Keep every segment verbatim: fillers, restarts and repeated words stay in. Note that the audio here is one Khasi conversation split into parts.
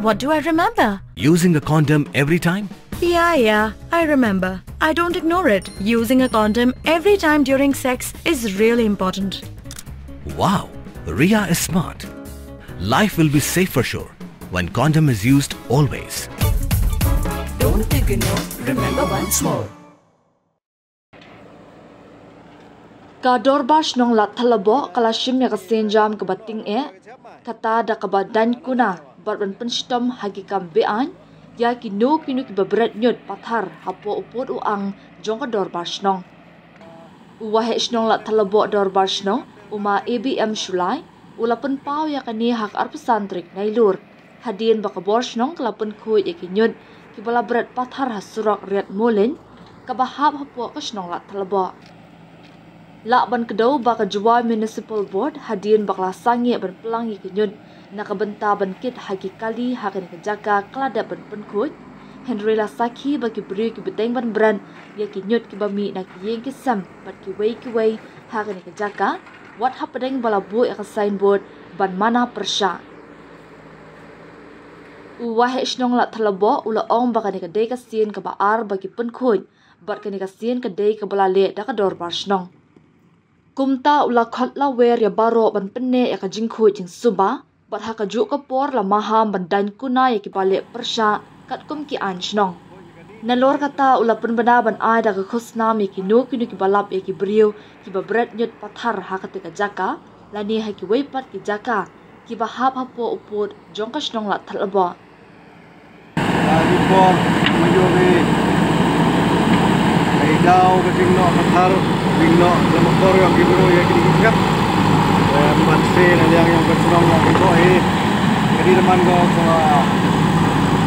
What do I remember? Using a condom every time? Yeah, yeah, I remember. I don't ignore it. Using a condom every time during sex is really important. Wow, Ria is smart. Life will be safe for sure when condom is used always. Don't ignore, remember once more. Ka dorbar shnong Ladthadlaboh ka la shim ïa ka sienjam kaba tyngeh, kata da kaba daiñ kuna bad ban pynshitom ha ki kam be-aiñ ïa kino kino kiba bret ñiut pathar hapoh u pud u ang jong ka dorbar shnong. U waheh shnong Ladthadlaboh dorbar shnong, u ma A B M Shullai, u la pynpaw ïa kane ha ka arphew san tarik Nailur, hadien ba ka bor shnong ka la pynkhuid ïa ki ñiut kiba la bret pathar ha surok Riat Mullieñ, kaba hap hapoh ka shnong Ladthadlaboh. Lah ban kdew ba ka Jowai Municipal Board hadien ba ka la sangeh ban plang ïa ki ñiut na ka bynta ban kit ha ki kali ha kane ka jaka ka la dep ban pynkhuid. Hynrei la sakhi ba ki briew ki bteng ban bret ïa ki ñiut kiba mih na ki ïing ki sem bad kiwei kiwei ha kane ka jaka, wat hapdeng ba la buh ïa ka signboard ban mana pyrshah. U waheh shnong Ladthadlaboh u la ong ba kane ka dei ka sien kaba ar ba ki pynkhuid bad kane ka sien ka dei kaba la leh da ka dorbar shnong. Kumta u la khot la wer ïa baroh ban pynneh ïa ka jingkhuid jingsuba bad ha kajuh ka por la maham ban daiñ kuna ïa kiba leh pyrshah katkum ki aiñ shnong. Nalor kata u la pynbna ban ai da ka khusnam ïa kino kino kiba lap ïa ki briew kiba bret ñiut pathar ha kata ka jaka lane ha kiwei pat ki jaka kiba hap hapoh u pud jong ka shnong Ladthadlaboh. Ba ki por ma ïoh ki ai daw ka jingnoh pathar, jingnoh la ma por ïoh ki bru ïa ki ding jap. Ban se na liang ïoh ka chnong la ki ko hi. Ka dei man ko ko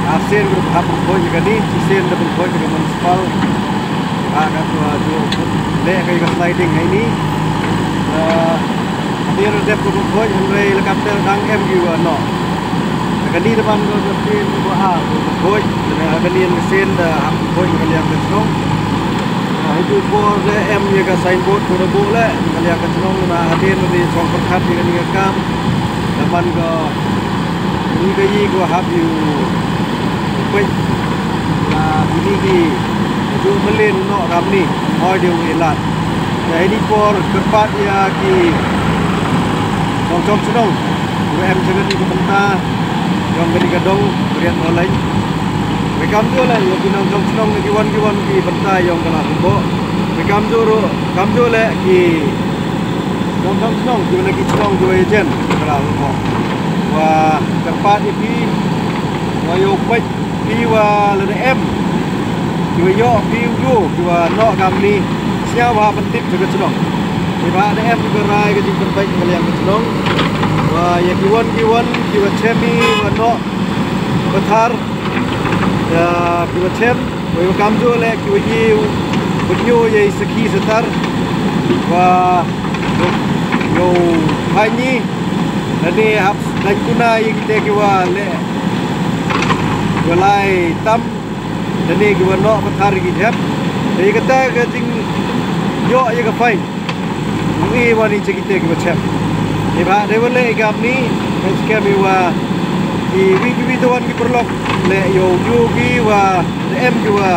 a sen ko hap ko ka dei, sen da ko ka municipal. Ba ka ko ju le ka sliding hai ni. Dia dah dep ko ko hynrei helicopter dang em ki wa noh. Kani da ban ko ko sien ko a ko ko. Kani ka sien da hap ko ko ka liang ka shnong. Hai tu por da em ïa ka signboard ko da buh le ka liang ka shnong na hadien di song pyrkhat ïa kani ka kam. Da ban ko ni ka yi ko hap ïa u peit. Na kini ki ju mlien u noh ramni. Hoi de u ilat. Ïa ini por kyrpad ïa ki nongchong chnong. Ruh em jingani ki bynta ïong kani ka dong Riat Mullieñ. Wei kamjooh leh ïa ki nongchong chnong ki wan ki wan ki bynta ïong ka la humbo. Wei kamjooh ruh kamjooh leh ki nongchong chnong ki wan ki chnong ki wei jen ka la humbo. Wa kyrpad ïa ki wa ïoh peit. Ki wa lada em ki wa ïoh ki u ïoh ki wa noh kamni. Sñiaw ba pyntip jong ka chnong. Ki ba da em ki wa rai ka jingpynpait ka liang ka chnong. Wa ïa ki wan ki wan ki wa chem i wa noh pathar. Ïa ki wa chem wa ïa kamjooh leh ki wa ïoh wa ïoh ïa i sakhi satar. Wa ïoh phaini. Lane hap dang kuna ïa kite ki wa leh Walai tam. Dane ki wa noh pathar ki jep. Dei kata ka jing ïoh ïa ka fine. Ngi wan i chakite ki wa chep. Ni ba dei wa le i gam ni. Kan skem i wa ki wi ki wi tuan ki perlok. Le ïoh ïoh ki wa em ki wa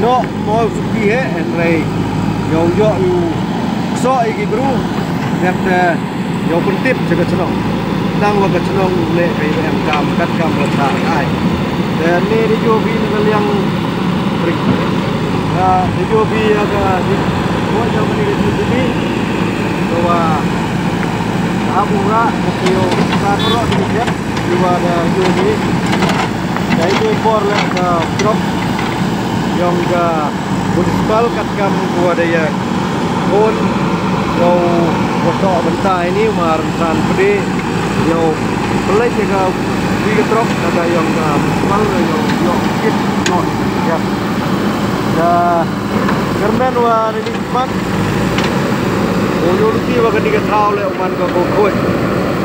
noh mo suki he en rei. Ïoh ïoh ïoh so i ki bru. Dep te Ïoh pyntip cha ka chnong. Tang wa ka chnong leh ka I M kam kat kam la cha ai. Te ni di ju bi na ka liang rik. Ka di ju bi ya ka di. Ko ja ka ni ka di bi. Ko wa ka bu ra ka ïoh ka ro di ke. Di wa da ju bi. Dai ju por leh ka drop. Yong ka Municipal katkam ko wa da ïa khun ïa u wa toh bynta ini u ma Rynsan Pde ïa u pynleit ïa ka wi ka trok kata ïong ka municipal ïa u ïa u kit noh ïa ka kyrmen wa rini pat u ïa u luti wa kani ka thaw leh u man ka ko khoi.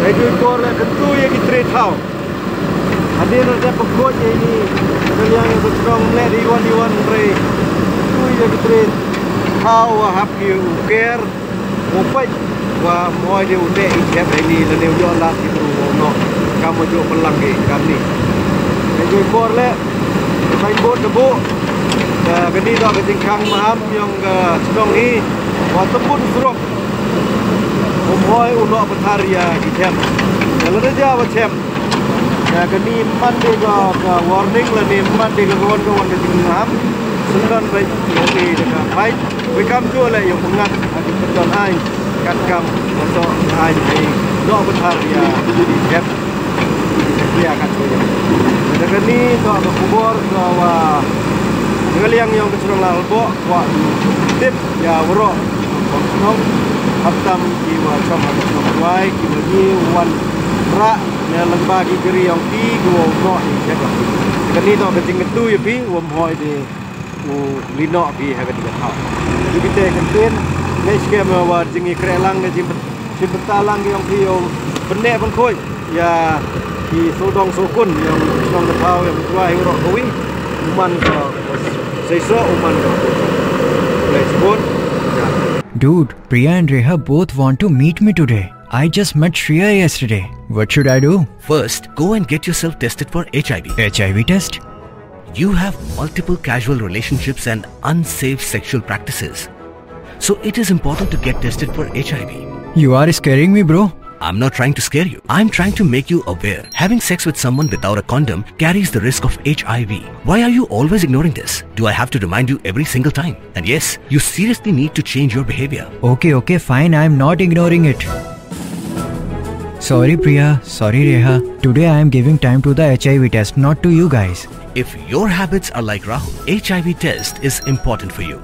Ïa ju kor leh kyntu ïa ki tre thaw. Hadien da dep ba khuid ïa ini ka liang ïa ka chnong mleh da iwan iwan hynrei khuid ïa ki tre thaw wa hap ki u ker u peit wa moi de u deh i chep ïa ini lane u ïoh lad ki bru wa u noh kam wa juh pynlang ki kam ni. Kor le, signboard da buh. Ka kani da ka jingkhang maham yong ka chnong hi. Wa tebun surok. Um hoi u noh pathar ya ki chem. Ya lada ja wa chem. Ya kani man de ka, ka warning la ni man de ka kawan kawan ka jingmaham. Sendan bai ya ni de ka fight. Bai kam jua le yong pengat. Adi penton ai. Kat kam. Masuk ai. Ai. Noh pathar ya. Ki chem. Ïa, kat. Ïa kani to ka khubor ka wa ka liang yong ka chnong Lalboh wa tip ïa waroh. Kong chnong haptam ki wa chong ha ka chnong Wai ki wa ni wan ra ne lang ba ki kri yong ki ki wa no i ïa ka. Kani to ka jingkatu ïa phi wa mhoi de u lino phi ha ka ding ka thaw. Ïa ki te kan tin ngai skem wa jing i kre lang ka jing Shu pynta lang ki yong phi yong pynne pynkhoi ïa ki sodong sokun yong shnong Nepal yong Trai hi roh kawi. Uman ko sei so uman ko. Let's go. Dude, Priya and Reha both want to meet me today. I just met Shreya yesterday. What should I do? First, go and get yourself tested for H I V. H I V test? You have multiple casual relationships and unsafe sexual practices. So it is important to get tested for H I V. You are scaring me, bro. I'm not trying to scare you. I'm trying to make you aware. Having sex with someone without a condom carries the risk of H I V. Why are you always ignoring this? Do I have to remind you every single time? And yes, you seriously need to change your behavior. Okay, okay, fine. I'm not ignoring it. Sorry, Priya. Sorry, Reha. Today I am giving time to the H I V test, not to you guys. If your habits are like Rahul, H I V test is important for you.